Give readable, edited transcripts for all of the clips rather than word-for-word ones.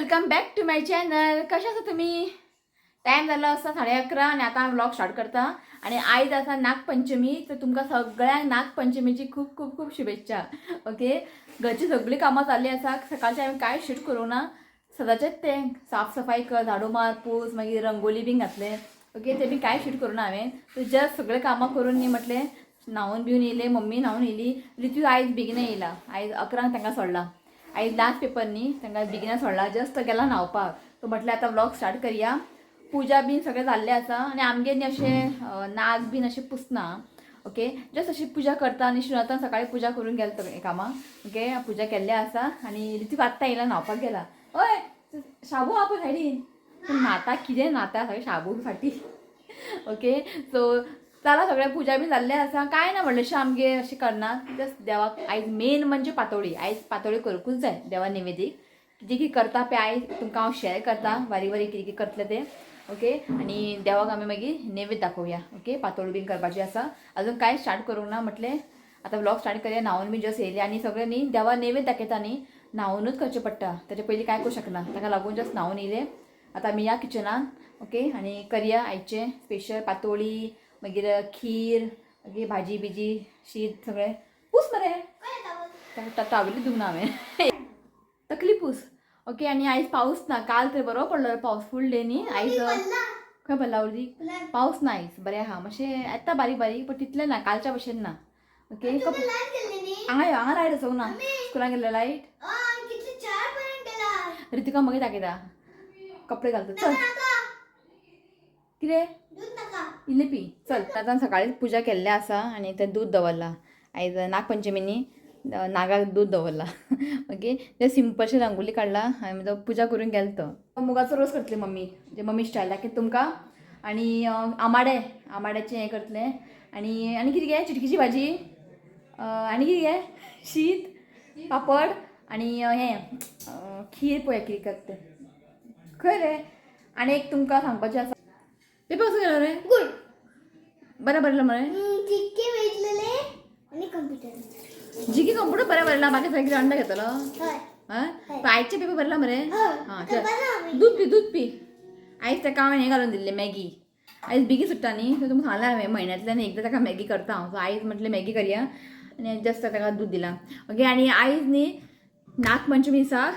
Welcome back to my channel. कशें आसा तुमी? टायम जाल्लो आसा 11:30 आनी आतां हांव व्लॉग स्टार्ट करता. आनी आयज आसा नागपंचमी, तर तुमकां सगळ्यांक नागपंचमीची खूब खूब खूब शुभेच्छा. ओके, घरची सगळीं कामां जाल्लीं आसा. सकाळचें हांवें कांय शूट करूंक ना. सदांचेच तें साफ सफाई कर, झाडू मार, पूस, मागीर रंगोली बीन घातले. ओके, ते बी कांय शूट करूं ना हांवें. तर जस्ट सगळें कामां करून न्ही म्हटलें न्हांवन बिवन येयलें. मम्मी न्हांवन येयली. रितू आयज बेगीन येयला. आयज 11 तांकां सोडला. आयज लास्ट पेपर न्ही, तांकां बेगिना सोडला. जस्ट तो गेला न्हांवपाक. तो म्हटलें आतां व्लॉग स्टार्ट करया. पुजा बीन सगळें जाल्लें आसा. आनी आमगेर न्ही अशें नाग बीन अशें पुसना. ओके, जस्ट अशी पुजा करता आनी शिवनाथान सकाळी पुजा करून गेलो तो कामाक. ओके, पुजा केल्लें आसा. आनी रितूक आत्तां येयला, न्हांवपाक गेला. हय, शाबू आहा पळय सायडीन. पूण न्हाता कितें न्हाता, सगळें शाबू फाटी. ओके, सो चला, सगळें पुजा बी जाल्लें आसा. कांय ना व्हडलेशें आमगेर अशें करना. जस्ट देवाक आयज मेन म्हणजे पातोळी. आयज पातोळी करूंकूच जाय देवा निवेदीक. कितें कितें करता पळय आयज तुमकां हांव शेअर करता, बारीक बारीक कितें कितें करतलें तें. ओके, आनी देवाक आमी मागीर नैवेद्य दाखोवया. ओके, पातोळी बीन करपाची आसा. अजून कांय स्टार्ट करूंक ना. म्हटलें आतां व्लॉग स्टार्ट करया. न्हांवन बी जस्ट येयलें. आनी सगळें न्ही देवा नैवेद्य दाखयता न्ही, न्हांवनूच करचें पडटा. ताचे पयलीं कांय करूं शकना. ताका लागून जस्ट न्हांवन येयलें. आतां आमी या किचनान. ओके, आनी करया आयचें स्पेशल पातोळी, मागीर खीर, मागीर भाजी बिजी, शीत सगळें. पूस मरे, तावली दिवंक ना हांवें, तकली पूस. ओके, आनी आयज पावस ना. काल तर बरो पडलो पावस फूल डे न्ही. आयज खंय पडला उदीक? पावस ना आयज, बरें आहा. मातशें येता बारीक बारीक, पण तितलें ना, कालच्या भशेन ना. ओके, हांगा यो. हांगा लायट आसूंक ना. स्कुलान गेल्ले लायट. रितिका मागीर दाखयता. कपडे घालता. चल, कितें इल्लें पी. चल, आतां सकाळीच पुजा केल्लें आसा आनी तें दूद दवरलां. आयज नागपंचमी न्ही, नागाक दूद दवरलां. ओके, तें सिंपलशें रंगोली काडला आनी तो पुजा करून गेलो. तो मुगाचो रोस करतली मम्मी, म्हणजे मम्मी स्टायल दाखयता तुमकां. आनी आमाडे, आमाड्याचें हें करतलें. आनी आनी कितें गे? चिटकीची भाजी. आनी कितें गे? शीत, पापड आनी हें खीर. पळय कितें करता तें. खंय रे? आनी एक तुमकां सांगपाचें आसा. पेपर कसो गेलो रे? गुड. बरें बरयलां मरे? जीके वेचलेले आणि कम्प्युटर. जीके कंप्युटर बरें बरयलां. बाकी सगळें कितें अंडा घेतलो? हय. आं, आयचे पेपर बरयला मरे? हां, चल. बरं. दूद पी, दूद पी. आयज ताका हांवें हें घालून दिल्लें, मॅगी. आयज बेगीन सुट्टा न्ही, सो तुमकां सांगलें हांवें, म्हयन्यांतल्यान एकदां ताका मॅगी करता हांव. सो आयज म्हटलें मॅगी करया आनी जस्ट ताका दूद दिलां. ओके, आनी आयज न्ही नागपंचमी दिसा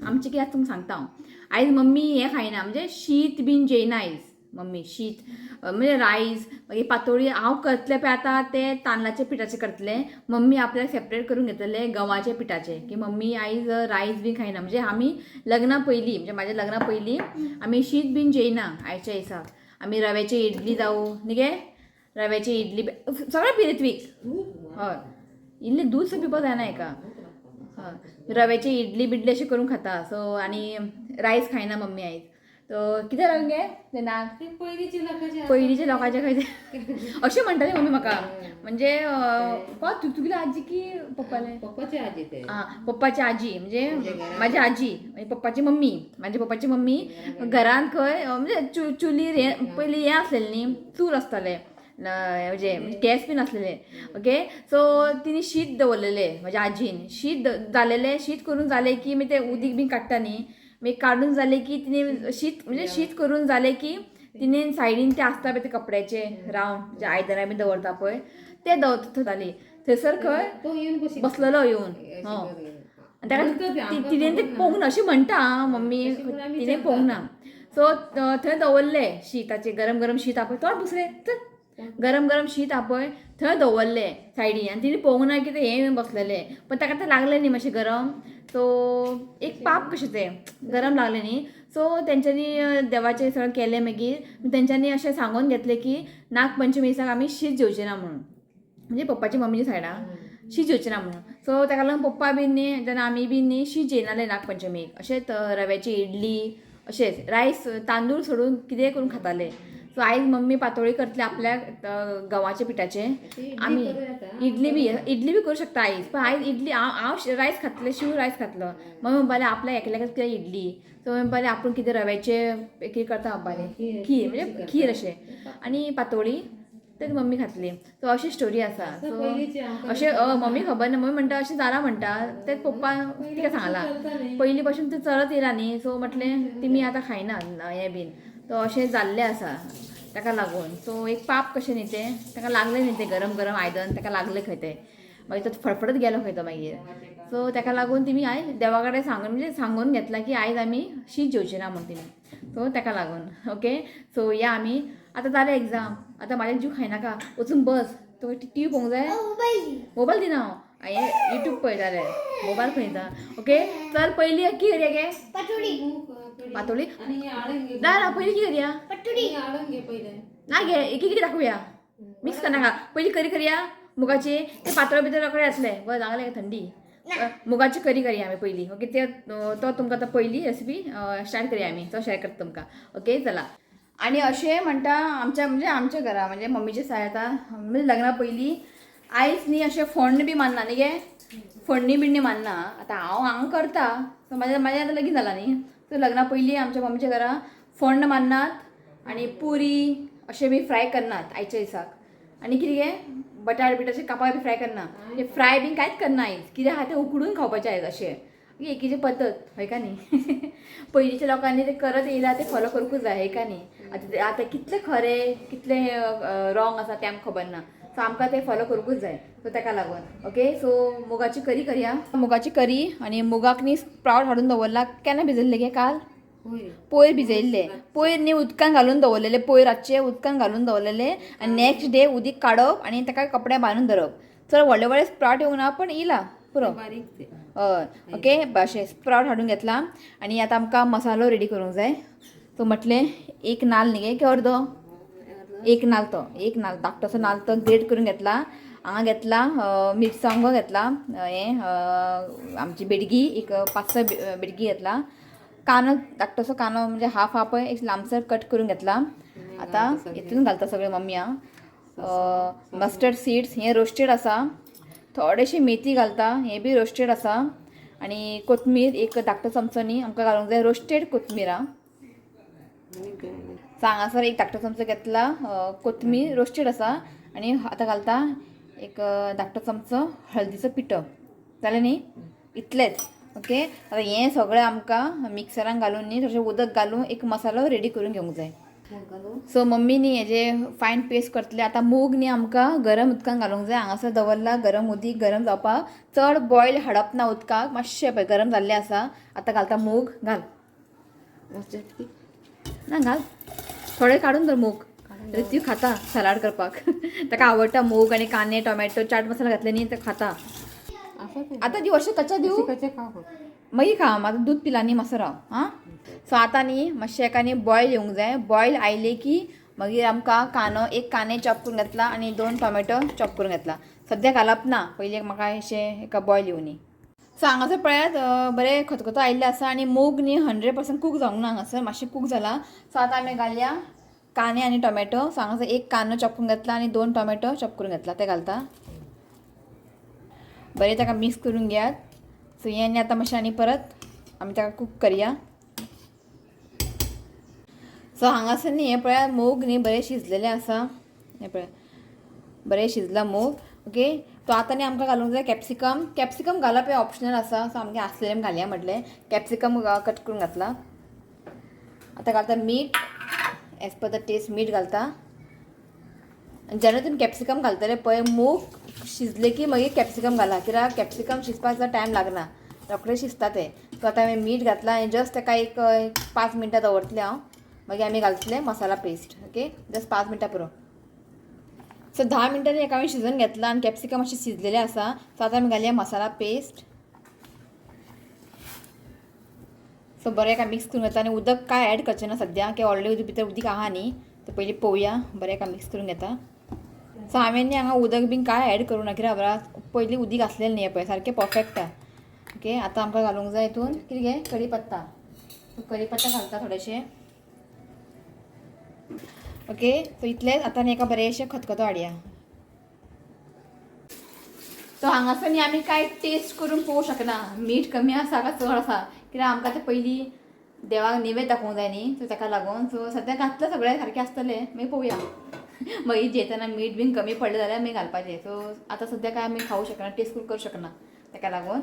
आमचें कितें तुमकां सांगता हांव. आयज मम्मी हें खायना, म्हणजे शीत बीन जेयना आयज मम्मी. शीत म्हणजे रायस, मागीर पातोळी हांव करतलें पळय आतां तें तांदळाच्या पिठाचें करतलें. मम्मी आपल्याक सेपरेट करून घेतलें गंवाच्या पिठाचें, की मम्मी आयज रायस बीन खायना. म्हणजे आमी लग्ना पयलीं, म्हणजे म्हाज्या लग्ना पयलीं आमी शीत बीन जेयना. आयच्या दिसा आमी रव्याची इडली जावं न्ही गे, रव्याची इडली सगळें पी ऋत्वीक. हय, इल्लें दूद सुद्दां पिवपाक जायना हेका. हय, रव्याची इडली बिडली अशें करून खाता. सो आनी रायस खायना मम्मी आयज. तो कितें लागून गे ते नाग? पयलींचे लोकांचे. पयलींच्या लोकांचे खंय अशें म्हणटाली मम्मी म्हाका. म्हणजे तुगेली आजी की पप्पाले? पप्पाची आजी ते. आं, पप्पाची आजी, म्हणजे माझी आजी, म्हणजे पप्पाची मम्मी. माझी पप्पाची मम्मी घरांत खंय म्हणजे चुलीर हें पयलीं हें आसलेलें न्ही, चूल आसतालें, म्हणजे गॅस बी नासलेले. ओके, सो तिने शीत दवरलेलें. म्हज्या आजीन शीत जालेलें, शीत करून जालें की मागीर तें उदीक बीन काडटा न्ही, मागीर काडून जालें की तिने शीत, म्हणजे शीत करून जालें की तिने सायडीन ते आसता पळय ते कपड्याचे रावंड, म्हणजे आयदनां बी दवरता पळय ते दवरताली. थंयसर खंय तो येवन बसलेलो येवन. हय, आनी ताका तिणें तें पळोवंक ना अशें म्हणटा मम्मी, तिणें पळोवंक ना. सो थंय दवरलें शीताचें, गरम गरम शीत आपय, तोंड पुसरे चल, गरम गरम शीत आपय थंय दवरलें सायडीन. आनी तिणें पळोवंक ना की तें हें येवन बसलेलें. पण ताका तें लागलें न्ही मातशें गरम, सो एक पाप कशें तें गरम लागलें न्ही. सो तेंच्यांनी देवाचें सगळें केलें. मागीर तेंच्यांनी अशें सांगून घेतलें की नागपंचमी दिसाक आमी शीत जेवचें ना म्हणून. म्हणजे पप्पाची मम्मीच्या सायडान शीत जेवचें ना म्हणून. सो ताका लागून पप्पा बीन न्ही, जेन्ना आमी बीन न्ही शीत जेयनाले नागपंचमीक. अशेंच रव्याची इडली, अशेंच रायस, तांदूळ सोडून कितेंय करून खाताले. सो आयज मम्मी पातोळी करतली आपल्याक गंवाच्या पिठाचें. आमी इडली बी, इडली बी करूं शकता आयज. पण आयज इडली हांव हांव रायस खातलें, शिव रायस खातलो. मम्मी म्हणपालें आपल्याक एकल्याकच कितें इडली. सो मम्मी म्हणपालें आपूण कितें रव्याचें कितें करता म्हणपालें, खीर, म्हणजे खीर अशें आनी पातोळी. तेच मम्मी खातली. सो अशी स्टोरी आसा. असं सो पयलींची आमकां अशें मम्मी खबर ना, मम्मी म्हणटा अशें जालां म्हणटा, तेच पप्पा तिका सांगलां. चलता न्ही. पयलीं पासून ते चलत येयला न्ही. सो म्हटलें तिमी आतां खायना हें बीन. सो अशें जाल्लें आसा ताका लागून. सो एक पाप कशें न्ही तें, ताका लागलें न्ही तें गरम गरम आयदन, ताका लागलें खंय तें, मागीर तो फडफडत गेलो खंय तो मागीर. सो ताका लागून तिमी आयज देवा कडेन सांगून, म्हणजे सांगून घेतलां की आयज आमी शीत जेवची ना म्हूण तिमी. सो ताका लागून ओके. सो या आमी आतां जालें एग्जाम, आतां म्हाजें जीव खायनाका, वचून बस. तुका टी व्ही पळोवंक जाय? मोबाईल. मोबायल दिना हांव, हांवें युट्यूब पळयतालें, मोबायल खंय दिता. ओके चल पयलीं की करया गे? पटोडी. पातोळी. आणि हे हाडून घे. ना ना, पयलीं की करया? पटोडी. हे हाडून घे पहिले. ना गे, एक एक दाखोवया, मिक्स करनाका. पयलीं करी करया मुगाची, ते पातळ भितर रोखडे जातले. बरें लागले थंडी. मुगाची करी करया आमी पयलीं. ओके, ते तो तुमकां आतां पयली रेसिपी स्टार्ट करया आमी, तो शेअर करता तुमकां. ओके चला. आनी अशें म्हणटा आमच्या, म्हणजे आमच्या घरा, म्हणजे मम्मीचे साय आतां म्हणजे लग्ना पयलीं आयज न्ही अशें फोण्ण बी मानना न्ही गे, फोडणी बिडणी मानना. आतां हांव हांगा करता, सो म्हाजें म्हाजें आतां लगीन जालां न्ही. सो लग्ना पयलीं आमच्या मम्मीच्या घरा फोण्ण माननात आनी पुरी अशें बी फ्राय करनात आयच्या दिसाक. आनी कितें गे, बटाट बिटाचे कापां बी फ्राय करना, ते फ्राय बीन कांयच करना आयज. कितें आहा तें उकडून खावपाचें आयज. अशें एकीची पद्दत हय का न्ही? पयलींच्या लोकांनी ते करत येयला, ते फॉलो करूंकूच जाय, हय का न्ही? आतां आतां कितलें खरें कितलें रॉंग आसा तें आमकां खबर ना. सो आमकां ते फॉलो करूंकूच जाय. सो ताका लागून ओके. सो मुगाची करी करया, मुगाची करी. आनी मुगाक न्ही स्प्रावट हाडून दवरला. केन्ना भिजयल्ले गे? काल पयर भिजयल्ले. पयर न्ही उदकान घालून दवरलेले, पयर रातचे उदकान घालून दवरलेले आनी नेक्स्ट डे उदीक काडप आनी ताका कपड्या बांदून धरप. चड व्हडले व्हडले स्प्रावट येवंक ना, पण येयला पुरो. बारीक ते. हय ओके, अशें स्प्रावट हाडून घेतला. आनी आतां आमकां मसालो रेडी करूंक जाय. सो म्हटलें एक नाल्ल न्ही गे, की अर्दो एक नाल्ल, तो एक नाल्ल धाकटोसो नाल्ल तो ग्रेट करून घेतला. हांगा घेतला मिरसांगो घेतला, हें आमची बेडगी एक 5-6 बेडगी घेतला. कांदो धाकटोसो कांदो, म्हणजे हाफ हाफ एक लांबसर कट करून घेतला. आतां हितून घालता सगळें मम्मी. आं, मस्टर्ड सीड्स हें रोस्टेड आसा. थोडेशी मेथी घालता, हें बी रोस्टेड आसा. आनी कोथमीर एक धाकटो चमचो न्ही आमकां घालूंक जाय, रोस्टेड कोथमीर. आं, सो हांगासर एक धाकटो चमचो घेतला कोथमीर रोस्टेड आसा. आनी आतां घालता एक धाकटो चमचो हळदीचो पिठो. जालें न्ही इतलेंच. ओके, आतां हें सगळें आमकां मिक्सरान घालून न्ही थोडेशें उदक घालून एक मसालो रेडी करून घेवंक जाय. सो मम्मी न्ही हेजे फायन पेस्ट करतले. आतां मूग न्ही आमकां गरम उदकान घालूंक जाय. हांगासर दवरला गरम उदीक गरम जावपाक. चड बॉयल हाडप ना उदकाक, मातशें पळय गरम जाल्लें आसा. आतां घालता मूग. घाल ना, घाल थोडे काडून धर मूग. ती खाता सलाड करपाक, ताका आवडटा मूग आनी कांदे टोमॅटो चाट मसाला घातले न्ही ते खाता. आतां दी अशें कच्चा दिवं? कच्चे खाव. मागीर खा, आतां दूद पिला न्ही मातसो राव. आं, सो आतां न्ही मातशें एका न्ही बॉयल येवंक जाय. बॉयल आयले की मागीर आमकां कांदो, एक कांदे चॉप करून घेतला आनी 2 टोमॅटो चॉप करून घेतला. सद्या घालप ना, पयलीं म्हाका अशें एका बॉयल येवनी. सो हांगासर पळयात बरें खतखतो आयिल्लें आसा आनी मूग न्ही 100% कूक जावंक ना, हांगासर मातशें कूक जाला. सो आतां आमी घालया कांदे आनी टोमॅटो. सो हांगासर एक कांदो चॉप करून घेतला आनी 2 टोमॅटो चॉप करून घेतला, ते घालता. बरें ताका मिक्स करून घेयात. सो हें आनी आतां मातशें आनी परत आमी ताका कूक करया. सो हांगासर न्ही हें पळयात मूग न्ही बरें शिजलेलें आसा. हें पळयात बरें शिजला मूग. ओके, तो आतां न्ही आमकां घालूंक जाय कॅप्सिकम. कॅप्सिकम घालप हें ऑप्शनल आसा. सो आमगें आसलेलें आमी घालया म्हटलें. कॅप्सिकम कट करून घातला. आतां घालता मीठ, एज पर the test मीठ घालता. आनी जेन्ना तुमी कॅप्सिकम घालतले पळय मूग शिजले की मागीर कॅप्सिकम घाला, कित्याक कॅप्सिकम शिजपाक चड टायम लागना, रोखडें शिजता तें. सो आतां हांवें मीठ घातलां आनी जस्ट ताका एक 5 मिनटां दवरतलें हांव, मागीर आमी घालतले मसाला पेस्ट. ओके, जस्ट 5 मिनटां पुरो. सो 10 मिनटांनी एका हांवें शिजोवन घेतला आनी कॅप्सिकम मातशें शिजलेलें आसा. सो आतां आमी घालया मसाला पेस्ट. सो बरें एका मिक्स करून घेता आनी उदक कांय एड करचें ना सद्या, कित्याक ऑलरेडी उदक भितर उदीक आहा न्ही. सो पयलीं पळोवया, बरें एका मिक्स करून घेता. सो हांवें न्ही हांगा उदक बीन कांय एड करूं ना, कित्याक खबर आसा पयलीं उदीक आसलेलें न्ही, हें पळय सारकें परफेक्ट आहा. ओके, आतां आमकां घालूंक जाय हितून कितें गे, कडी पत्ता. सो कडी पत्ता घालता थोडेशें. ओके, सो इतलेंच. आतां न्ही एका बरेंशें खतखतो हाडया. सो हांगासर न्ही आमी कांय टेस्ट करून पळोवंक शकना मीठ कमी आसा काय चड आसा, कित्याक आमकां तें पयलीं देवाक निवेद दाखोवंक जाय न्ही. सो ताका लागून सो सद्या घातलें सगळें सारकें आसतलें, मागीर पळोवया. मागीर जेतना मीठ बीन कमी पडलें जाल्यार मागीर घालपाचें. सो आतां सद्या काय आमी खावूं शकना, टेस्ट करूं शकना ताका लागून.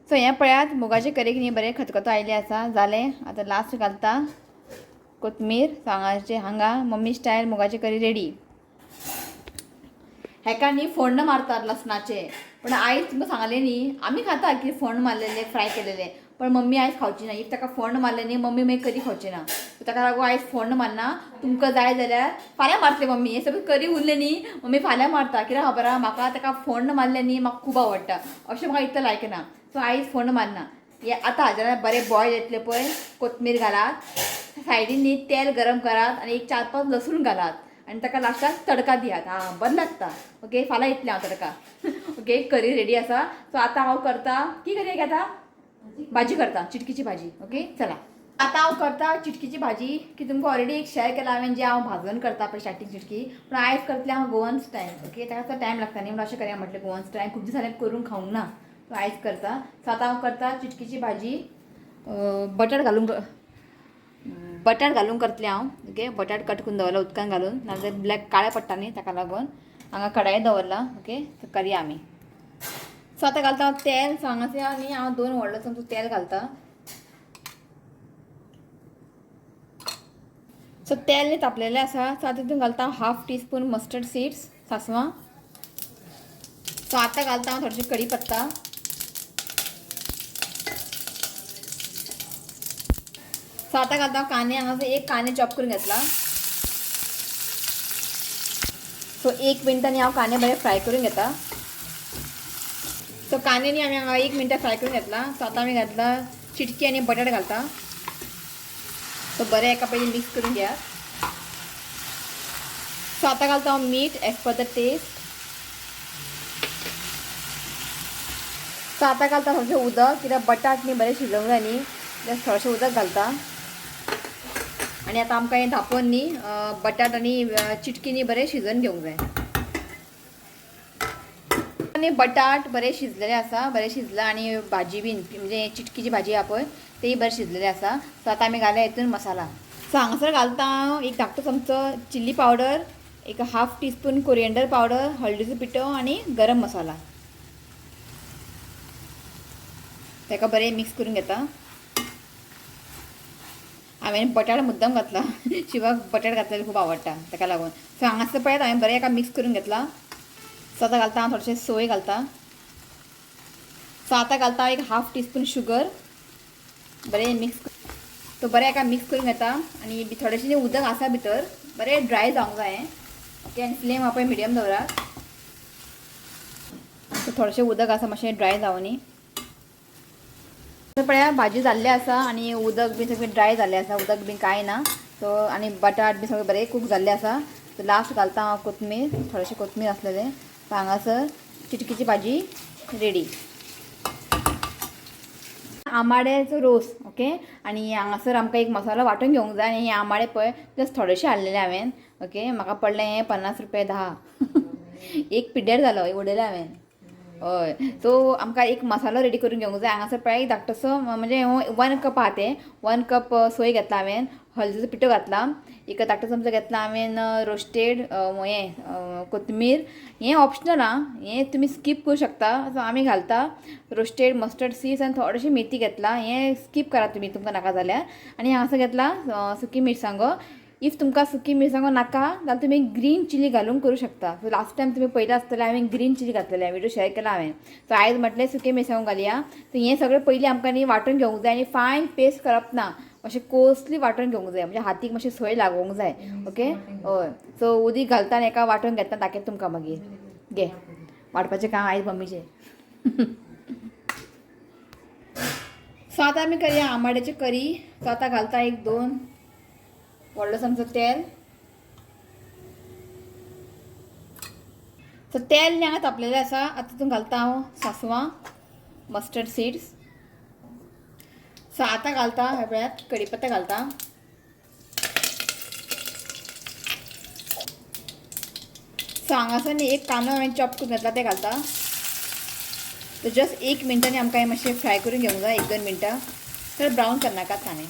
सो हें पळयात मुगाचे करीक न्ही बरें खतखतो आयिल्लें आसा, जालें. आतां लास्ट घालता कोथमीर. सो हांगाचे हांगा मम्मी स्टायल मुगाची करी रेडी. हेका न्ही फोण्ण मारतात लसणाचे, पण आयज तुमकां सांगलें न्ही आमी खाता की फोण्ण मारलेले फ्राय केलेले, पण मम्मी आयज खावची ना. If ताका फोण्ण मारलें न्ही मम्मी मागीर करी खावची ना, सो ताका लागून आयज फोण्ण मारना. तुमकां जाय जाल्यार फाल्यां मारतले मम्मी, हें सगळें करी उरलें न्ही मम्मी फाल्यां मारता. कित्याक खबर आहा म्हाका ताका फोण्ण मारलें न्ही म्हाका खूब आवडटा, अशें म्हाका इतलें लायक ना. सो आयज फोण्ण मारना. हे आतां जाल्यार बरें बॉयल येतलें पळय, कोथमीर घालात सायडीन न्ही, तेल गरम करात आनी एक 4-5 लसूण घालात आनी ताका लास्टाक तडका दियात. आं बरें लागता. ओके फाल्यां येतलें हांव तडका. ओके करी रेडी आसा. सो आतां हांव करता की करी घेता भाजी करता, चिटकीची भाजी. ओके चला आतां हांव करता चिटकीची भाजी की तुमकां ऑलरेडी एक शेअर केला हांवें, जे हांव भाजून करता पळय स्टार्टींग चिटकी, पूण आयज करतलें हांव गोवन स्टायल. ओके ताका टायम लागता न्ही म्हणून अशें करया म्हटलें गोवन स्टायल खूब दीस जालें करून खावंक ना, सो आयज करता. सो आतां हांव करता चिटकीची भाजी. बटाट घालून करतलें हांव. ओके बटाट कट करून दवरला उदकान घालून, नाजाल्यार ब्लॅक काळे पडटा न्ही ताका लागून. हांगा कडाई दवरला. ओके सो करया आमी. सो आतां घालता हांव तेल. सो हांगासर न्ही हांव 2 व्हडलो चमचो तेल घालता. सो तेल न्ही तापलेलें आसा. सो आतां तितून घालता हांव 1/2 टीस्पून मस्टर्ड सीड्स, सांसवां. सो आतां घालता हांव थोडेशें कडी पत्ता. सो आतां घालता हांव कांदे. हांगासर एक कांदे चॉप करून घेतला. सो 1 मिनटांनी हांव कांदे बरे फ्राय करून घेता. सो कांदे न्ही आमी हांगा 1 मिनटां फ्राय करून घेतला. सो आतां आमी घातला चिटकी आनी बटाट घालता. सो बरें एका पयलीं मिक्स करून घेयात. सो आतां घालता हांव मीठ as per the test. So आतां घालता थोडेशें उदक, कित्याक बटाट न्ही बरें शिजोवंक जाय न्ही, जस्ट थोडेशें उदक घालता. आनी आतां आमकां हें धांपून न्ही बटाट आनी चिटकी न्ही बरें शिजोवन घेवंक जाय. आनी बटाट बरें शिजलेले आसा, बरें शिजला आनी भाजी बीन म्हणजे चिटकीची भाजी आहा पळय तेय बरें शिजलेले आसा. सो आतां आमी घालया हितून मसाला. सो हांगासर घालता हांव एक धाकटो चमचो चिल्ली पावडर, एक 1/2 टीस्पून कोरिएंडर पावडर, हळदीचो पिठो आनी गरम मसाला. ताका बरें मिक्स करून घेता. हांवें बटाट मुद्दम घातला, शिवाक बटाट घातलेले खूब आवडटा ताका लागून. सो हांगासर पळयात हांवें बरें एका मिक्स करून घेतला. सो आतां घालता हांव थोडेशें सोय घालता. सो आतां घालता एक 1/2 टीस्पून शुगर. बरें मिक्स, तो बरें एका मिक्स करून घेता. आनी थोडेशें उदक आसा भितर, बरें ड्राय जावंक जाय. ओके आनी फ्लेम पळय मिडियम दवरात. सो थोडेशें उदक आसा मातशें ड्राय जावनी. पळया भाजी जाल्ली आसा आनी उदक बी सगळें ड्राय जाल्लें आसा, उदक बी कांय ना. सो आनी बटाट बी सगळें बरें कूक जाल्लें आसा. सो लास्ट घालता हांव कोथमीर, थोडेशें कोथमीर आसलेलें. सो हांगासर चिटकीची भाजी रेडी. आमाड्याचो रोस. ओके आनी हांगासर आमकां एक मसालो वांटून घेवंक जाय. आनी हे आमाडे पळय जस्ट थोडेशे हाडलेले हांवें. ओके म्हाका पडलें हें 50 रुपये 10 एक पिड्ड्यार जालो, उडयलें हांवें. हय सो आमकां एक मसालो रेडी करून घेवंक जाय. हांगासर पळय एक धाकटोसो म्हणजे 1 कप आहा तें, 1 कप सोय घेतला हांवें, हळदीचो पिठो घातला, एक धाकटो चमचो घेतला हांवें रोस्टेड हें कोथमीर. हें ऑप्शनल आं, हें तुमी स्कीप करूं शकता. सो आमी घालता रोस्टेड मस्टर्ड सीड्स आनी थोडेशें मेथी घेतला, हें स्कीप करात तुमी तुमकां नाका जाल्यार. आनी हांगासर घेतला सुकी मिरसांगो. If तुमकां सुकी मिरसांगो नाका जाल्यार तुमी ग्रीन चिली घालून करूं शकता. सो लास्ट टायम तुमी पयलें आसतलें हांवें ग्रीन चिली घातलेलें, व्हिडियो शेअर केला हांवें. सो आयज म्हटलें सुके मिरसांगो घालया. सो हें सगळें पयलीं आमकां न्ही वांटून घेवंक जाय आनी फायन पेस्ट करप ना, मातशें कोर्सली वांटून घेवंक जाय, म्हणजे हातीक मातशें सोय लागोवंक जाय. ओके हय सो उदीक घालता आनी एका वांटून घेता, दाखयता तुमकां मागीर. घे वांटपाचें काम आयज मम्मीचें. सो आतां आमी करया आमाड्याची करी. सो आतां घालता एक 2 व्हडलो चमचो तेल. सो तेल न्ही हांगा तापलेलें आसा. आतां तितून घालता हांव सांसवां, मस्टर्ड सीड्स. सो आतां घालता हे पळयात कडीपत्ता घालता. सो हांगासर न्ही एक कांदो हांवें चॉप करून घेतला ते घालता. सो जस्ट 1 मिनटांनी आमकां हें मातशें फ्राय करून घेवंक जाय, 1-2 मिनटां. चड ब्रावन करनाकात कांदे.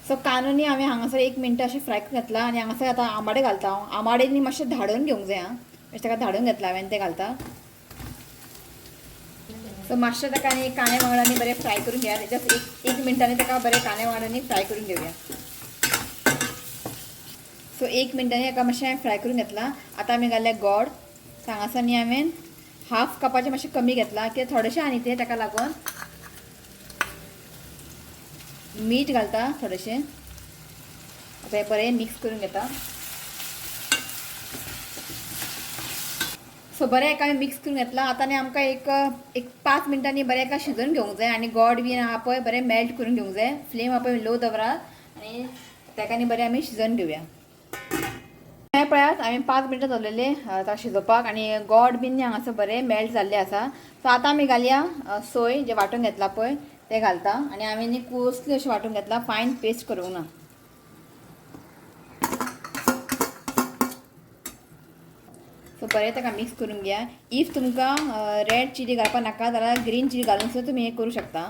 सो कांदो न्ही हांवें हांगासर 1 मिनट अशें फ्राय करून घेतला आनी हांगासर आतां आंबाडे घालता हांव. आंबाडे न्ही मातशें धाडून घेवंक जाय. आं, मातशें ताका धाडून घेतला हांवें, तें घालता. सो मातशें ताका न्ही कांदे वांगडा न्ही बरें फ्राय करून घेया. जस्ट एक मिनटांनी ताका बरें कांदे वांगडा न्ही फ्राय करून घेवया. सो 1 मिनटांनी हाका मातशें फ्राय करून घेतला. आतां आमी घातलें गोड. सो हांगासर न्ही हांवें हाफ कपाचें मातशें कमी घेतलां, कित्याक थोडेशें आनी तें ताका लागून मीठ घालता थोडेशें. आतां हें बरें मिक्स करून घेता. सो बरें एका मिक्स करून घेतलां. आतां न्ही आमकां एक 5 मिनटांनी बरें एका शिजोवन घेवंक जाय आनी गोड बीन आहा पळय बरें मेल्ट करून घेवंक जाय. फ्लेम आहा पळय लो दवरात आनी ताका न्ही बरें आमी शिजोवन घेवया. हें पळयात, हांवें 5 मिनटां दवरलेले ताका शिजोवपाक आनी गोड बीन हांगासर बरें मेल्ट जाल्लें आसा. सो आतां आमी घालया सोय जे वांटून घेतला पळय तें घालता आनी हांवें न्ही कोसली अशें वांटून घेतला, फायन पेस्ट करूंक ना. सो बरें ताका मिक्स करून घेया. If तुमकां रेड चिली घालपाक नाका जाल्यार ग्रीन चिली घालून सुद्दां तुमी हें करूं शकता.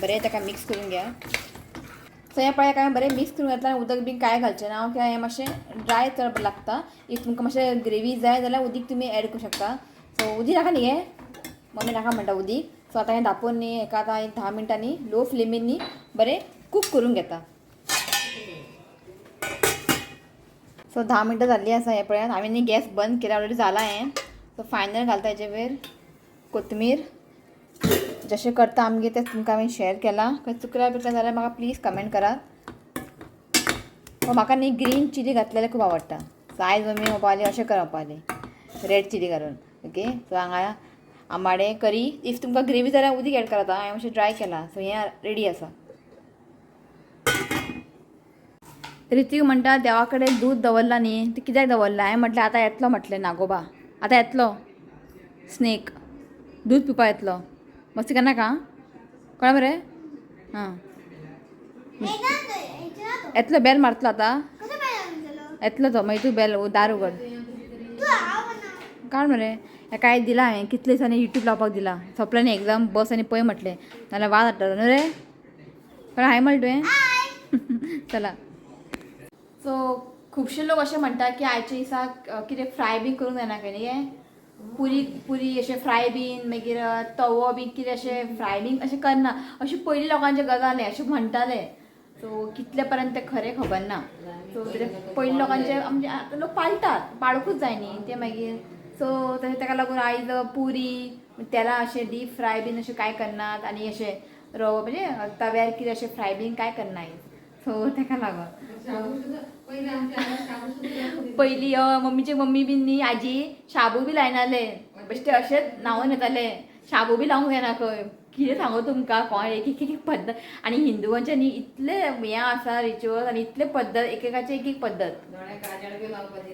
बरें ताका मिक्स करून घेया. सो हें पळय हांवें बरें मिक्स करून घेतलां. उदक बीन कांय घालचें ना, कित्याक हें मातशें ड्राय चड लागता. If तुमकां मातशें ग्रेवी जाय जाल्यार उदीक तुमी एड करूं शकता. सो उदीक नाका न्ही गे, मम्मी नाका म्हणटा उदीक. सो आतां हें धांपून न्ही हेका आतां एक 10 मिनटांनी लो फ्लेमीन न्ही बरें कूक करून घेता. सो 10 मिनटां जाल्लीं आसा. हें पळयात, हांवें न्ही गॅस बंद केला, ऑलरेडी जाला हें. सो फायनल घालता हेजे वयर कोथमीर. जशें करता आमगेर तें तुमकां हांवें शेअर केलां. खंय चुकल्या बिकल्या जाल्यार म्हाका प्लीज कमेंट करात. म्हाका न्ही ग्रीन चिली घातलेलें खूब आवडटा. सो आयज मम्मी म्हणपाली अशें कर म्हणपाली, रेड चिली घालून. ओके, सो हांगा आंबाडे करी. If तुमकां ग्रेवी जाल्यार उदीक एड करात. हांवें मातशें ड्राय केलां. सो हें रेडी आसा. ऋतिक म्हणटा देवा कडेन दूद दवरलां न्ही, तें कित्याक दवरलां? हांवें म्हटलें आतां येतलो, म्हटलें नागोबा आतां येतलो, स्नेक दूद पिवपा येतलो. मस्ती करनाका, कळ्ळें मरे? आं, येतलो, बेल मारतलो आतां, येतलो तो. मागीर तूं बेल दार उगड, काड मरे. हेका आयज दिलां हांवें, कितले दिसांनी युट्यूब लावपाक दिलां. सोंपलें न्ही एग्जाम, बस आनी पळय म्हटलें, नाल्यार वाज हाडटलो न्हू रे. पण हांवें म्हणलें तुवें. चला, सो खुबशे लोक अशें म्हणटा की आयच्या दिसाक कितें फ्राय बीन करूंक जायना खंय न्ही, पुरी पुरी अशें फ्राय बीन, मागीर तवो बीन कितें अशें फ्राय बीन अशें करना, अशें पयलीं लोकांचें गजाल अशें म्हणटाले. सो कितले पर्यंत तें खरें खबर ना. सो तेजें पयलीं लोकांचें म्हणजे आतां लोक पाळटात, पाळुंकूच जाय न्ही तें मागीर. सो तशें ताका लागून आयज पुरी तेलां अशें डीप फ्राय बीन अशें कांय करनात आनी अशें रवो म्हणजे तव्यार कितें अशें फ्राय बीन कांय करना आयज. सो ताका लागून पयलीं मम्मीची मम्मी बीन न्ही आजी शाबू बी लायनाले, बेश्टे अशेंच न्हांवून येताले, शाबू बी लावंक जायना खंय. कितें सांगू तुमकां, कोण एक एक एक पद्दत. आनी हिंदुवांचे न्ही इतले हें आसा रिच्युअल आनी इतले पद्दत, एकेकाचे एक एक पद्दत.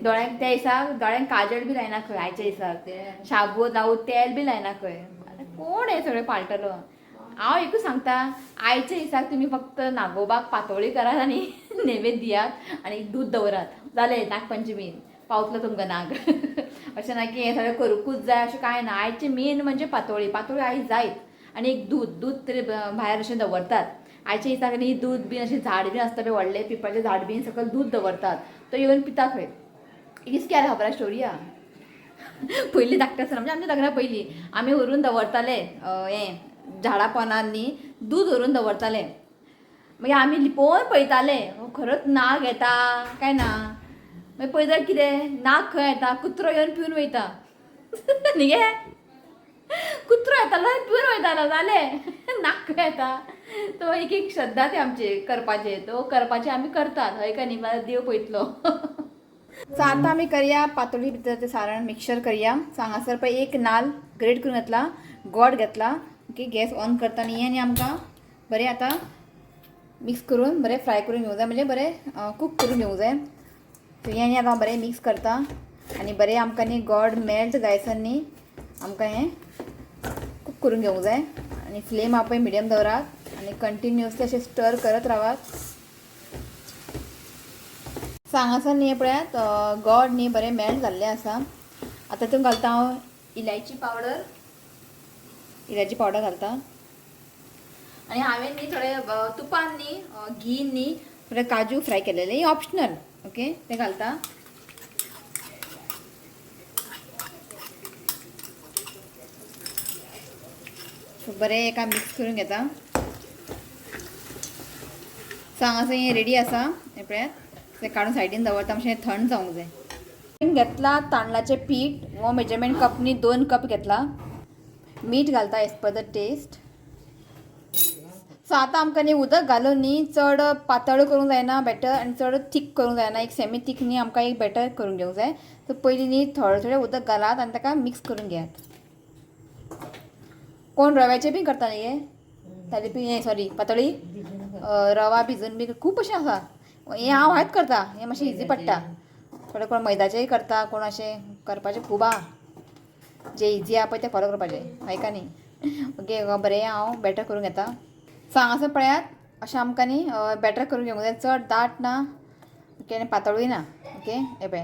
दोळ्यांक त्या दिसाक दोळ्यांक काजळ बी लायना खंय आयच्या दिसाक, शाबू लावूं तेल बी लायना खंय. आतां कोण हें सगळें पाळटलो? हांव एकूच सांगता, आयच्या दिसाक तुमी फक्त नागोबाक पातोळी करात आनी नैवेद्य दियात आनी दूद दवरात, जालें नागपंचमी पावतलो तुमकां नाग. अशें ना की हें सगळें करूंकूच जाय अशें कांय ना. आयचें मेन म्हणजे पातोळी, पातोळी आयज जायत आनी एक दूद, दूद तरी भायर अशें दवरतात आयच्या दिसाक न्ही. दूद बीन अशें झाड बीन आसता पळय, व्हडलें पिपाचें झाड बीन, सकयल दूद दवरतात, तो येवन पिता खंय. इतकी आहा खबर स्टोरी आहा. पयलीं धाकटें आसतना म्हणजे आमच्या लग्ना पयलीं आमी व्हरून दवरताले हें झाडा पोंदार न्ही दूद व्हरून दवरताले. मागीर आमी लिपोवन पळयताले, खरोच नाग येता काय ना. मागीर पळयता कितें नाग खंय येता, कुत्रो येवन पिवन वयता न्ही गे, कुत्रो येतालो पिवन वयतालो, जालें नाग खंय येता. तो एक एक श्रद्धा ती आमची करपाचे, तो करपाचे आमी करतात हय काय न्ही, मागीर देव पळयतलो. सो आतां आमी करया पातोळी भितर तें सारण मिक्सर करया. सो हांगासर पळय एक नाल ग्रेट करून घेतला, गोड घेतला. ओके, गॅस ऑन करता न्ही आनी आमकां बरें आतां मिक्स करून बरें फ्राय करून घेवंक जाय, म्हणजे बरें कूक करून घेवंक जाय. सो हें आनी आतां बरें मिक्स करता आनी बरें आमकां न्ही गोड मेल्ट जायसर न्ही आमकां हें कूक करून घेवंक जाय. आनी फ्लेम आहा पळय मिडियम दवरात आनी कंटिन्युअसली अशें स्टर करत रावात. सो हांगासर न्ही पळयात गोड न्ही बरें मेल्ट जाल्लें आसा. आतां तितून घालता हांव इलायची पावडर, इलायची पावडर घालता. आनी हांवें न्ही थोडे तुपान न्ही घी न्ही थोडे काजू फ्राय केलेले, हे ऑप्शनल. ओके, ते घालता. सो बरें एका मिक्स करून घेता. सो हांगासर हें रेडी आसा. हें पळयात, तें काडून सायडीन दवरता, मातशें थंड जावंक जाय. घेतला तांदळाचें पीठ, हो मेजरमेंट कपनी 2 कप घेतला. मीठ घालता as per the taste. So आतां आमकां न्ही उदक घालून न्ही चड पातळ करूंक जायना बॅटर आनी चड थीक करूंक जायना, एक सेमी थीक न्ही आमकां एक बॅटर करून घेवंक जाय. सो पयलीं न्ही थोडें थोडें उदक घालात आनी ताका मिक्स करून घेयात. कोण रव्याचें बी करता न्ही हे थालीपीठ, हें सॉरी पातळी, रवा भिजून बी खूब अशें आसा. हें हांव हेंच करता, हें मातशें इजी पडटा. थोडे कोण मैदाचेंय करता, कोण अशें करपाचें खूब आहा. जे इजी आहा पळय तें फॉलो करपाचें, हय का न्ही? ओके, बरें हांव बॅटर करून घेता. सो हांगासर पळयात, अशें आमकां न्ही बॅटर करून घेवंक जाय, चड दाट ना, ओके, आनी पातळूय ना. ओके, हें पळया.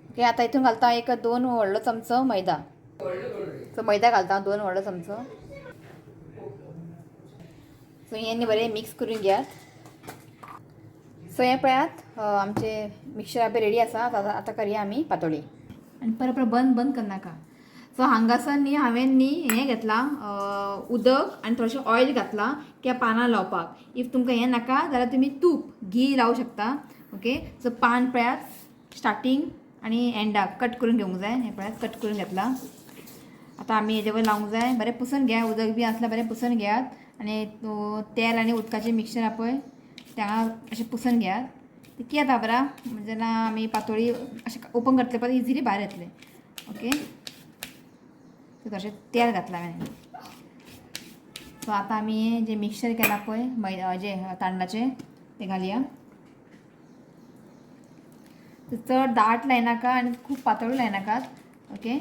ओके, आतां हितून घालता एक 2 व्हडलो चमचो मैदा. सो मैदा घालता 2 व्हडलो चमचो. सो हें न्ही बरें मिक्स करून घेयात. सो हें पळयात, आमचें मिक्सचर पळय रेडी आसा. आतां करया आमी पातोळी. आनी परत परत बंद बंद करनाका. सो हांगासर न्ही हांवें न्ही हें घेतलां उदक आनी थोडेशें ऑयल घातलां त्या पानां लावपाक. If तुमकां हें नाका जाल्यार तुमी तूप घी लावूं शकता. ओके, सो पान पळयात स्टार्टींग आनी एंडाक कट करून घेवंक जाय. हें पळयात, कट करून घेतलां. आतां आमी हेजे वयर लावंक जाय. बरें पुसून घेया, उदक बी आसल्यार बरें पुसून घेयात. आनी तेल आनी उदकाचें मिक्सचर पळय तें हांगा अशें पुसून घेयात. तें कितें जाता बरा, जेन्ना आमी पातोळी अशें ओपन करतले पळय इजिली भायर येतलें. ओके, तशें तेल घातलां हांवें. सो आतां आमी जें मिक्सचर केलां पळय मैदा जें तांदळाचें तें घालया. चड दाट लायनाका आनी खूब पातळ लायनाकात. ओके,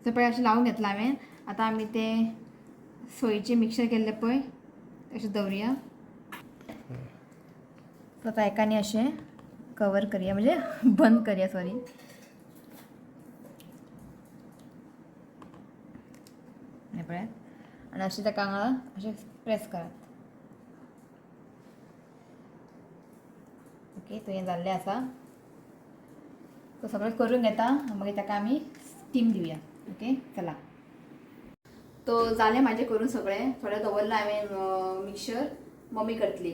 सो पळय अशें लावून घेतलां हांवें. आतां आमी तें सोयीचें मिक्सचर केल्लें पळय अशें दवरुया. सो आतां एका न्ही अशें कवर करया, म्हणजे बंद करया, सॉरी. हें पळयात, आनी अशें ताका हांगा अशें प्रेस करात. ओके, तो हें जाल्लें आसा. तो सगळें करून घेता, मागीर ताका आमी स्टीम दिवया. ओके, चला. तो जालें म्हाजें करून सगळें. थोडें दवरलां हांवें मिक्सचर, मम्मी करतली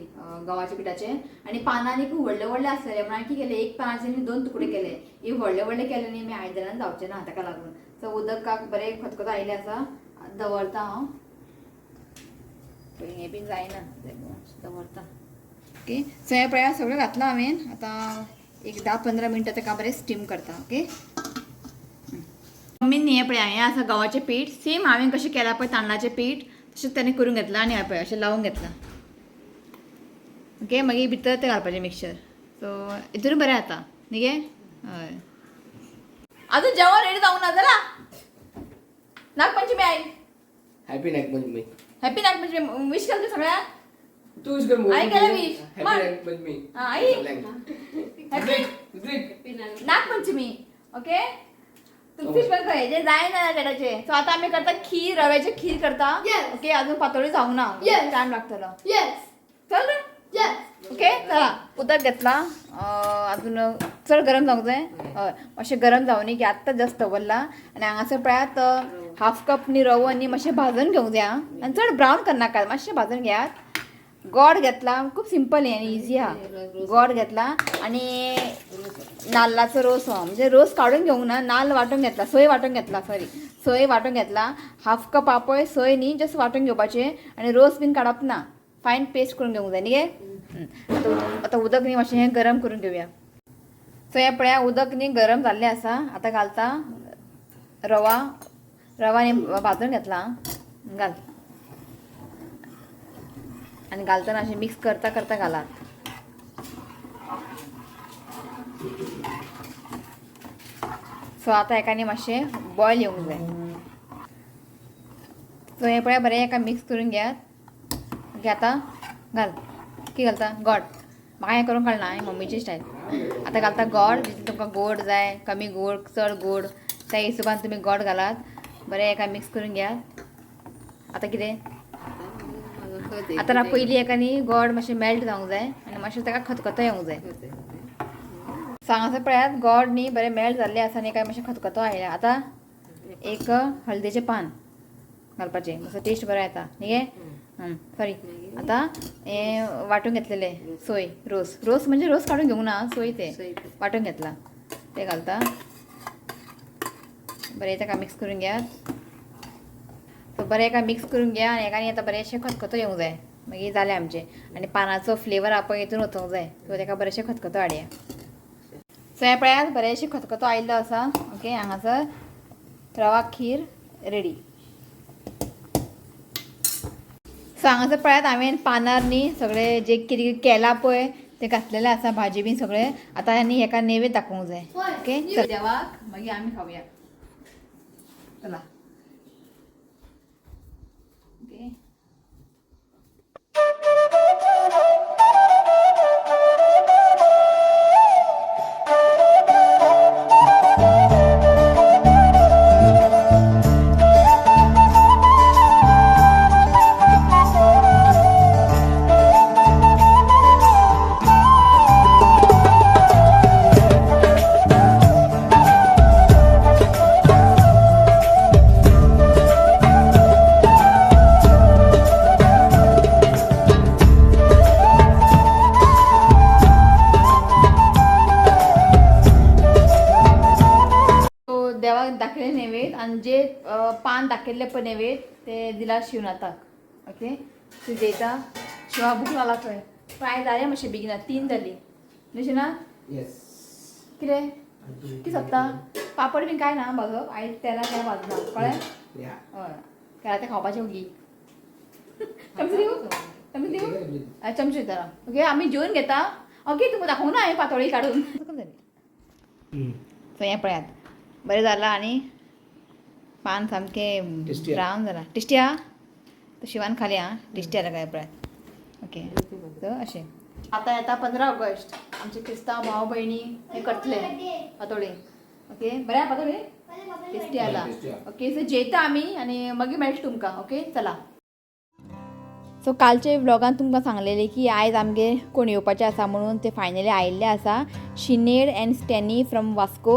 गव्हाच्या पिठाचें. आनी पानांनी खूब व्हडले व्हडले आसलेले म्हणून हांवें कितें केलें, एक पानाचे न्ही 2 तुकडे केले. एक व्हडले व्हडले केले न्ही, मागीर आयदनान जावचें ना ताका लागून. सो उदकाक बरें खतखतो आयिल्लें आसा, दवरता हांव. हें बीन जायना, दवरता. ओके, सो हें पळया सगळें घातलां हांवें. आतां एक 10-15 मिनटां ताका बरें स्टीम करता. ओके, मम्मीन हें पळया, हें आसा गव्हाचें पीठ. सेम हांवें कशें केलां पळय तांदळाचें पीठ तशें ताणें करून घेतलां आनी हें पळय अशें लावून घेतलां. ओके, मागीर भितर तें घालपाचें मिक्सचर. सो हितून बरें जाता न्ही गे? हय, अजून जेवण रेडी जावंक ना. चला, नागपंचमी आई. हॅपी नागपंचमी. हॅपी नागपंचमी. विश केलं सगळ्यांक? तू विश कर. आई केलं wish. Happy Nagpanchami. आई. हॅपी नागपंचमी. ओके, तू फिश पण हेजे जायना डॅडाचे. सो आतां आमी करता खीर, रव्याचे खीर करता. ओके, अजून पातोळी जावंक ना, टायम लागतलो. चल रे. ओके, चला. उदक घेतला, अजून चड गरम जावंक जाय. हय, मातशें गरम जावं न्ही की आत्तां जस्ट दवरला. आनी हांगासर पळयात, हाफ कप न्ही रवो न्ही मातशें भाजून घेवंक जाय आं, आनी चड ब्रावन करनाका, मातशें भाजून घेयात. गोड घेतला, खूब सिंपल आनी इजी आहा. गोड घेतला आनी नाल्लाचो रोस, हो म्हणजे रोस काडून घेवंक ना, नाल्ल वांटून घेतला, सोय वांटून घेतला, सॉरी सोय वांटून घेतला. हाफ कप आपय सोय न्ही जस्ट वांटून घेवपाचें आनी रोस बीन काडप ना, फायन पेस्ट करून घेवंक जाय न्ही गे. आतां उदक न्ही मातशें हें गरम करून घेवया. सो हें पळया, उदक न्ही गरम जाल्लें आसा. आतां घालता रवा. रवा न्ही भाजून घेतला, घाल. आनी घालतना अशें मिक्स करता करता घालात. सो आतां हेका न्ही मातशें बॉयल येवंक जाय. सो हें पळया, बरें हेका मिक्स करून घेयात. ओके, आतां घाल. कितें घालता? गोड. म्हाका हें करूंक कळना, हें मम्मीची स्टायल. आतां घालता गोड, जितलें तुमकां गोड जाय, कमी गोड चड गोड त्या हिशोबान तुमी गोड घालात. बरें हेका मिक्स करून घेयात. आतां कितें? आतां पयलीं एका न्ही गोड मातशें मेल्ट जावंक जाय आनी मातशें ताका खतखतो येवंक जाय. सो हांगासर पळयात गोड न्ही बरें मेल्ट जाल्लें आसा न्ही काय मातशें खतखतो आयला. आतां एक हळदीचें पान घालपाचें, मातसो टेस्ट बरो येता न्ही गे. सॉरी, आतां हें वांटून घेतलेलें सोय रोस, रोस म्हणजे रोस काडून घेवंक ना, सोय ते वांटून घेतला ते घालता. बरें ताका मिक्स करून घेयात. सो बरें एका मिक्स करून घ्या आनी एका आतां बरेंशें खतखतो येवंक जाय, मागीर जालें आमचें. आनी पानाचो फ्लेवर आपय हितून वचोंक जाय, सो ताका बरेंशें खतखतो हाडया. सो हें पळयात बरेंशें खतखतो आयिल्लो आसा. ओके, हांगासर रवा खीर रेडी. सो हांगासर पळयात हांवें पानार न्ही सगळें जे कितें केलां पळय तें घातलेलें आसा, भाजी बीन सगळें. आतां न्ही हेका नैवेद्य दाखोवंक जाय. ओके, देवाक मागीर आमी खावया. चला ओके. सो देवाक दाखयले नैवेद्य आनी जे पान दाखयल्लें पळय नैवेद्य ते दिला शिवनाथाक. ओके, शिजयता. शिवा भूक लागला पळय, फ्राय जालें मातशें बेगिना, 3 जाली न्ही शिना? येस. कितें कितें सोदता? पापड बीन काय ना भाजप, आयज तेलां काय भाजना, कळ्ळें? या. हय, केला तें खावपाचें ओगी. चमचे दिवं? चमचे दिवं? चमचे दिता. ओके, आमी जेवन घेता. ओके, तुमकां दाखोवंक ना हांवें पातोळी काडून. सो हें पळयात बरें जालां आनी पान सामकें ब्रावन जालां. टेस्टी आहा. तो शिवान खाली आं, टेस्टी आसा काय पळयात. ओके, सो अशें आतां येता 15 ऑगस्ट, आमचे क्रिस्तांव भाव भयणी हे करतले पातोळी. ओके, बरें आहा पातोळी, टेस्टी आला. ओके, सो जेयता आमी आनी मागीर मेळटा तुमकां. ओके, चला. सो कालचे व्लॉगान तुमकां सांगलेलें की आयज आमगेर कोण येवपाचें आसा म्हणून, ते फायनली आयिल्ले आसा. Sinead and Stanley from Vasco.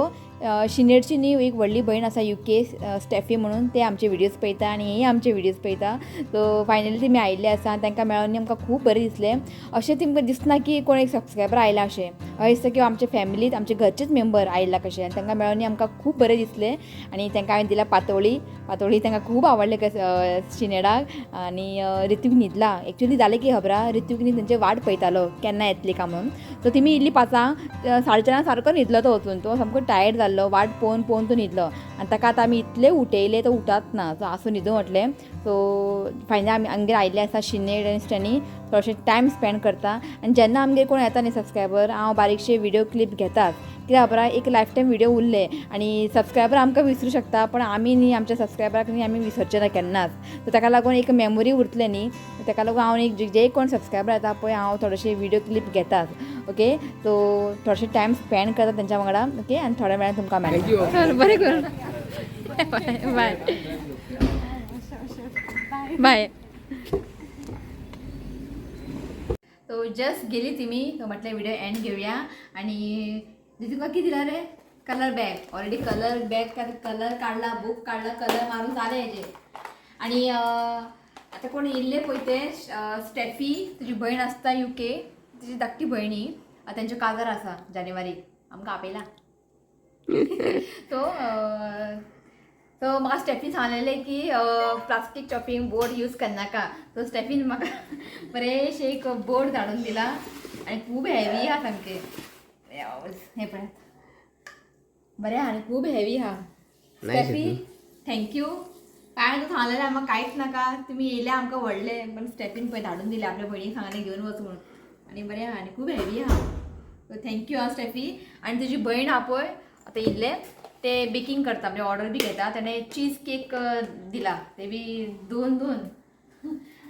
शिनेडची न्ही एक व्हडली भयण आसा युके, स्टेफी म्हणून, ते आमचे व्हिडियोज पळयता आनी हेय आमचे व्हिडियोज पळयता. सो फायनली तेमी आयिल्ले आसा आनी तांकां मेळोन आमकां खूब बरें दिसलें. अशें तेमकां दिसना की कोण एक सबस्क्रायबर आयला अशें, अशें दिसता की आमच्या फॅमिलीत आमचे घरचेच मेंबर आयला कशें. आनी तांकां मेळोन आमकां खूब बरें दिसलें. आनी तांकां हांवें दिला पातोळी, पातोळी तांकां खूब आवडलें शिनेडाक. आनी ऋत्वीक न्हिदला. एक्चुली जालें की खबर आहा, ऋत्वीक न्ही तेंचे वाट पळयतालो केन्ना येतली काय म्हणून. सो तेमी इल्ली 5, 4:30 सारको न्हिदलो तो वचून, तो सामको टायर्ड जाल्लो, वाट पळोवन पळोवन तो न्हिदलो. आनी ताका आतां आमी इतले उठयले तो उठात ना, सो आसूं न्हिदूं म्हटलें. सो फायनली आमी आमगेर आयिल्ले आसा शिनेड आनी स्टॅनी, थोडेशे टायम स्पेंड करता. आनी जेन्ना आमगेर कोण येता न्ही सबस्क्रायबर, हांव बारीकशे व्हिडियो क्लिप घेतात, कित्याक खबर आहा एक लायफ टायम व्हिडियो उरले आनी सबस्क्रायबर आमकां विसरूं शकता, पण आमी न्ही आमच्या सबस्क्रायबराक न्ही आमी विसरचे ना केन्नाच. सो ताका लागून एक मेमोरी उरतलें न्ही, ताका लागून हांव एक जे कोण सबस्क्रायबर येता पळय हांव थोडेशे व्हिडियो क्लिप घेतात. ओके, सो थोडेशे टायम स्पेंड करता तेंच्या वांगडा. ओके, आनी थोड्या वेळान तुमकां मेळटा. बरें करून बाय बाय. तो जस्ट गेली तिमी, तो म्हटलें व्हिडिओ एंड घेवया. आनी तुका कितें दिला रे? Colour bag. Already colour bag colour काडला, बूक काडला, कलर मारून जालें हेजें. आनी आतां कोण येयल्ले पळय ते स्टेफी, तुजी भयण आसता युके, तुजी धाकटी भयणी, आतां तेंचो काजार आसा जानेवारीक, आमकां आपयला. सो सो म्हाका स्टेफीन सांगलेलें की प्लास्टीक चॉपिंग बोर्ड यूज करनाका. सो स्टेफीन म्हाका बरेंशें एक बोर्ड धाडून दिला आनी खूब हेवी आहा सामकें. हें पळयात बरें आहा आनी खूब हेवी आहा. Steffi thank you. काय तूं सांगलेलें आमकां कांयच नाका, तुमी येयले आमकां व्हडले, पण स्टेफीन पळय धाडून दिले आपल्या भयणीक सांगलें घेवन वच म्हणून. आनी बरें आहा आनी खूब हेवी आहा. सो thank you आं स्टेफी. आनी तुजी भयण आहा पळय आतां येयल्ले, ते बेकींग करता, म्हणजे ऑर्डर बी घेता, तेणें चीज केक दिला, ते बी 2 2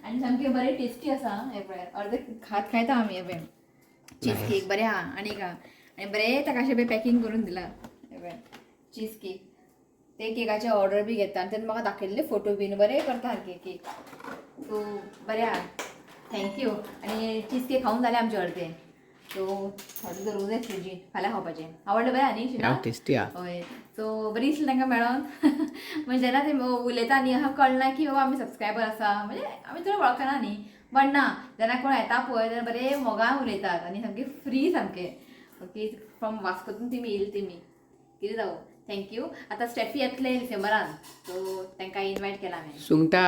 आनी सामकें बरें टेस्टी आसा. हें पळय अर्दे खात खायता आमी. हें पळय चीज केक बरें आहा. आनी एक आहा आनी बरें ताका अशें पॅकींग करून दिला. हें पळय चीज केक, ते केकाचे ऑर्डर बी घेता आनी तेणें म्हाका दाखयल्ले फोटो बीन, बरें करता सारके केक. सो बरें आहा. Thank you. आनी चीज केक खावन जालें आमचे अर्दे, सो थोडे दवरूंक जाय फ्रिजीन, फाल्यां खावपाचें. आवडलें बरें न्ही शिना? टेस्टी आ. हय, सो बरी दिसली तांकां मेळोन. म्हणजे जेन्ना ते उलयता न्ही, अशें कळना की बाबा आमी सबस्क्रायबर आसा, म्हणजे आमी चड वळखना न्ही. बट ना, जेन्ना कोण येता पळय तेन्ना बरे मोगान उलयतात आनी सामके फ्री सामके. ओके, फ्रॉम वास्कोतून तुमी येयली, तुमी कितें जावं, thank you. आतां स्टेफी येतले डिसेंबरान, सो तांकां इनवायट केला हांवें. सुंगटा.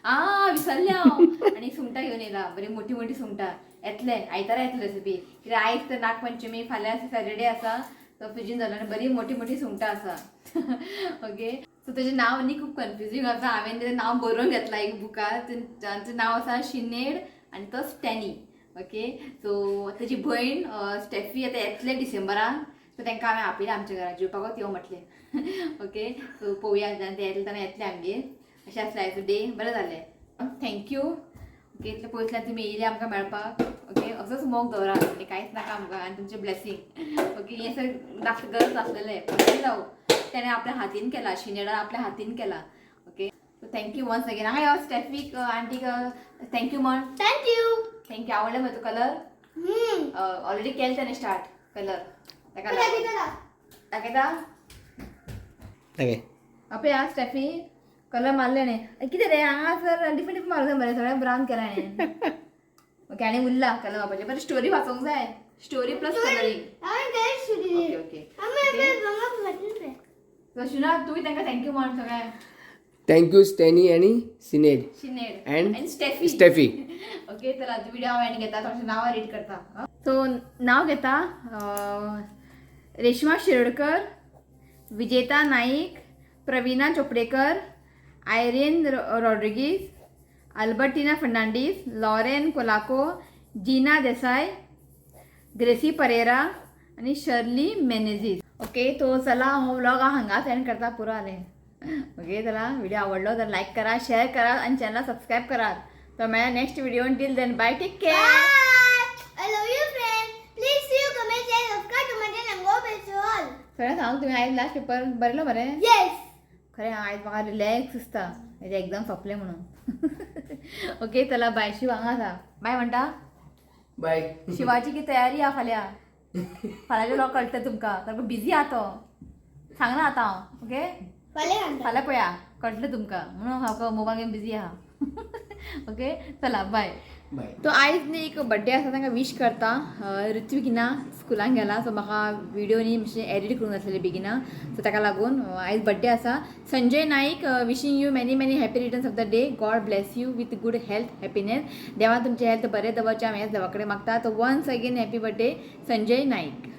आ, विसरले हांव. आनी सुंगटां घेवन येयला, बरी मोठी मोठी सुंगटां. येतले आयतारा येतले रेसिपी, कित्याक आयज तर नागपंचमी, फाल्यां सॅटर्डे आसा, तो फ्रिजीन जालो. आनी बरी मोठी मोठी सुंगटां आसा. ओके, सो तेजें नांव न्ही खूब कन्फ्युजींग आसा. हांवें तेजें नांव बरोवन घेतलां एक बुकार. तांचें नांव आसा शिनेड आनी तो स्टॅनी. ओके, सो तेजी भयण स्टेफी आतां येतले डिसेंबरान, सो तांकां हांवें आपयलां आमच्या घरा जेवपाकूच यो म्हटलें. ओके, सो पळोवया, जेन्ना ते येतले तेन्ना येतले आमगेर. अशें आसलें आयचो डे, बरें जालें. Thank you. Okay, इतलें पयसल्यान तुमी येयले आमकां मेळपाक. ओके, असोच मोग दवरात आनी कांयच नाका आमकां, आनी तुमचें ब्लेसींग. ओके, हें सगळें दाखय गरज आसलेलें, पूण कितें जावं, तेणें आपल्या हातीन केला, शिनेडान आपल्या हातीन केला. Okay, so thank you once again. हांगा यो स्टेफीक आंटीक thank you म्हण. Thank you. Thank you. आवडलें मरे तुका कलर? ऑलरेडी केलें तेणें स्टार्ट कलर ताका. दाखयता. दाखयता. ओके. आपे हा स्टेफी कलर मारले न्ही. कितें रे, हांगासर डिफरंट डिफरंट मारले मरे, सगळें ब्रावन केला न्ही. ओके, आनी उरला कलर मारपाचें. बरें, स्टोरी वाचोंक जाय, स्टोरी प्लस कलरींग. हांवें काय सुरू. Okay okay. आमी रंगाक घातले. सो शिना, तुवें तांकां thank you म्हण सगळ्यांक. Thank you स्टॅनी आणि सिनेड. शिनेड. And आनी स्टेफी. स्टेफी. ओके, तर आतां व्हिडिओ हांव एंड घेता, थोडेशें नांवां रीड करता. सो नांव घेता, रेश्मा शिरोडकर, विजेता नाईक, प्रवीणा चोपडेकर, आयरीन रॉड्रिगीज, अल्बर्टिना फर्नांडीस, लॉरेन कोलाको, जिना देसाय, ग्रेसी परेरा आनी शर्ली मेनेजीस. ओके, तो चला, हो व्लॉग हांव हांगाच एंड करता, पुरो जालें. ओके, चला, व्हिडिओ आवडलो तर लायक करा, शेअर करा आणि चॅनला सबस्क्राईब करात. तर मेळ्या next video. Till then, bye, take care. Bye. I love you, friend. Please see you, comment, share, subscribe to my channel and go best to all. खरें सांग, तुम्ही आयज लास्ट पेपर बरयलो मरे? Yes. खरें, आयज म्हाका रिलॅक्स दिसता, हेजे एक्झाम सोंपले म्हणून. ओके, चला, बाय. शिव हांगा आसा, बाय म्हणटा. बाय. शिवाची की तयारी आहा फाल्यां. फाल्यांचे लोक कळटा तुमकां, सारको बिजी आहा तो, सांगना आतां हांव. ओके. फाल्यां सांगता. फाल्यां पळया कळटलें तुमकां, म्हणून सारको मोबायल घेवन बिजी आहा. ओके, चला, बाय. बाय. तो आयज न्ही एक बड्डे आसा, तांकां विश करता. ऋत्विक ना स्कुलान गेला, सो म्हाका विडियो न्ही मातशें एडिट करूंक आसलेले बेगिना, सो ताका लागून आयज बड्डे आसा. Sanjay Naik, wishing you many many happy returns of the day. God bless you with good health, happiness. देवा तुमचें हेल्थ बरें दवरचें, हांव हेच देवा कडेन मागता. तो once again happy birthday, Sanjay Naik.